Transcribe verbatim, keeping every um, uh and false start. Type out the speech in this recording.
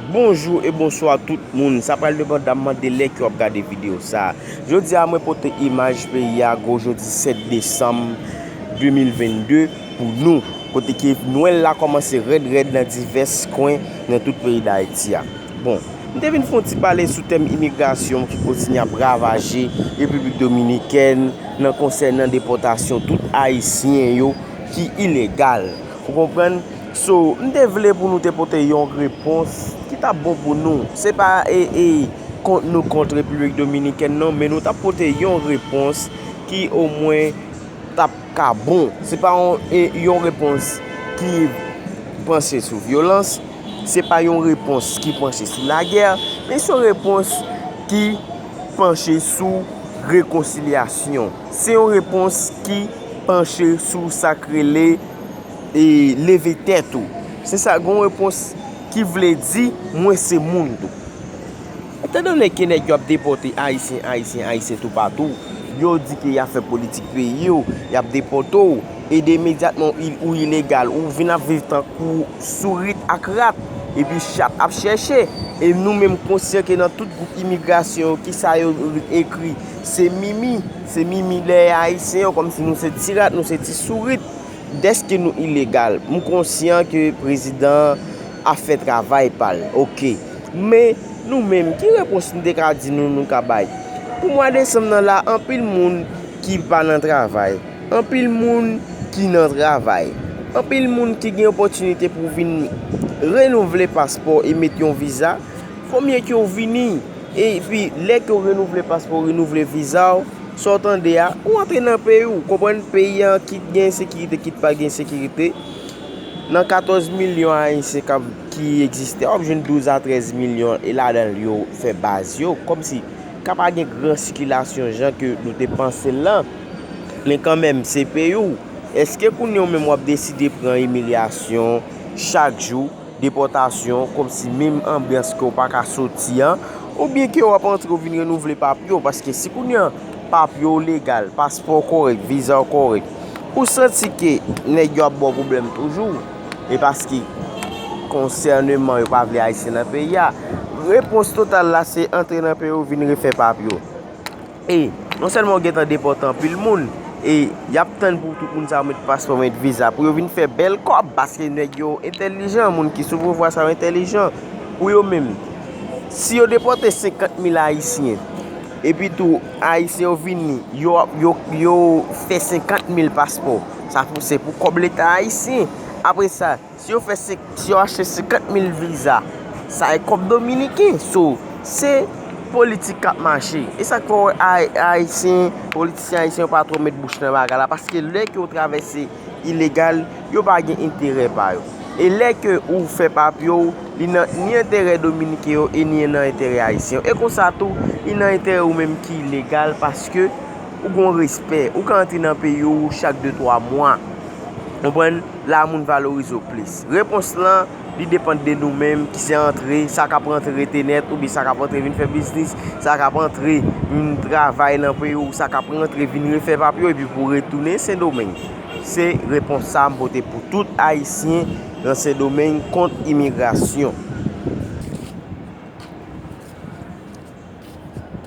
Bonjou e bonswa tout moun. Sa pral depann de lè ke w ap gade videyo sa a. Jodi a, mwen pote imaj peyi a gwo jodi sèt desanm de mil vennde pou nou, kote ke nwèl la kòmanse rèd rèd nan divès kwen nan tout peyi Dayiti a. Bon, m te vin fè yon ti pale sou tèm imigrasyon ki kontinye ap ravaje Repiblik Dominikèn nan konsènan depòtasyon tout Ayisyen yo ki ilegal. Ou konprann? So, m te vle pou nou te pote yon repons ki t ap bon pou nou. Se pa e, e, kont nou kont Repiblik Dominikèn non, men nou t ap pote yon repons ki omwen t ap ka bon. Se pa yon, e, yon repons ki panche sou vyolans, se pa yon repons ki panche sou lagè, men se yon repons ki panche sou rekonsilyasyon. Se yon repons ki panche sou sa k rele e leve tèt ou. Se sa, gon repons ki vle di, mwen se moun tou. Etandone ke nèg yo ap depòte Ayisyen, Ayisyen, Ayisyen toupatou, yo di ke y ap fè politik peyi yo, y ap depòte w, e de imedyatman ou, ou ilegal, ou vin ap viv tankou sourit ak rat, epi chat ap chèche. E nou menm konsyan ke nan tout gwoup imigrasyon yo, kisa yo ekri? Se mimi, se mimi dèyè Ayisyen yo, kòmsi nou se ti rat, nou se ti sourit. Dèske nou ilegal, m konsyan ke prezidan an ap fè travay pa l, oke. Men, nou menm, ki repons nou te ka di nou, nou ka bay? Pou mwa desanm nan la, anpil moun ki pa nan travay, anpil moun ki nan travay, anpil moun ki gen opòtinite pou vin renouvle paspò e met yon viza, fò mye ke w vini. Epi, lè ke w renouvle paspò, w renouvle viza w, sa w tande a, ou antre nan peyi w, konprann peyi a, kit gen ensekirite, kit pa gen ensekirite. Nan katòz milyon Ayisyen k ap, ki egziste, w ap jwenn douz a trèz milyon, e ladan l yo fè baz yo, kòmsi ka pa gen gran sikilasyon jan ke nou te panse l lan. Men kanmenm, se peyi w. Èske kounye a w menm w ap deside pran imilyasyon chak jou, depòtasyon, kòmsi menm anbyans ke w pa ka soti an, oubyen ke w ap antre w vin renouvle papye w, paske si kounye a papye w legal, paspò w kòrèk, viza w kòrèk, ou santi ke nèg yo ap ba w pwoblèm toujou, e paske konsèneman yo pa vle Ayisyen nan peyi a, repons total la se antre nan peyi w, vin refè papye w. E non sèlman yo gentan depòte anpil moun, e y ap tann pou tout moun sa yo met paspò, met viza, pou yo vin fè bèl kòb, paske nèg yo entèlijan, moun ki sou pouvwa sa yo entèlijan. Pou yo menm, si yo depòte senkant mil Ayisyen, epi tou, Ayisyen yo vini, yo, yo, yo fè senkant mil paspò, sa pou, se pou kòb Leta ayisyen. Apre sa, si yo fè senk, si yo achte senkant mil viza, sa e kòb dominiken. So, se politik k ap mache. E sa k fè w wè Ay-, Ayisyen, politisyen ayisyen yo pa twò met bouch nan bagay la, paske lè ke w travèse ilegal, yo pa gen enterè pa yo. E lè ke ou fè papye w, li nan ni enterè dominiken yo e ni nan enterè ayisyen yo. E konsa tou, li nan enterè ou menm ki ilegal, paske ou gon respè. Ou ka antre nan peyi w chak de twa mwa. Konprann? La moun valorize w plis. Repons lan, li depann de nou menm, ki se antre, sa k ap rantre rete nèt, oubyen sa k ap rantre vin fè biznis, sa k ap rantre vin travay nan peyi w, sa k ap rantre vin refè papye w, epi pou retounen Sendomeng. Se repons sa m pote pou tout Ayisyen nan Sendomeng kont imigrasyon.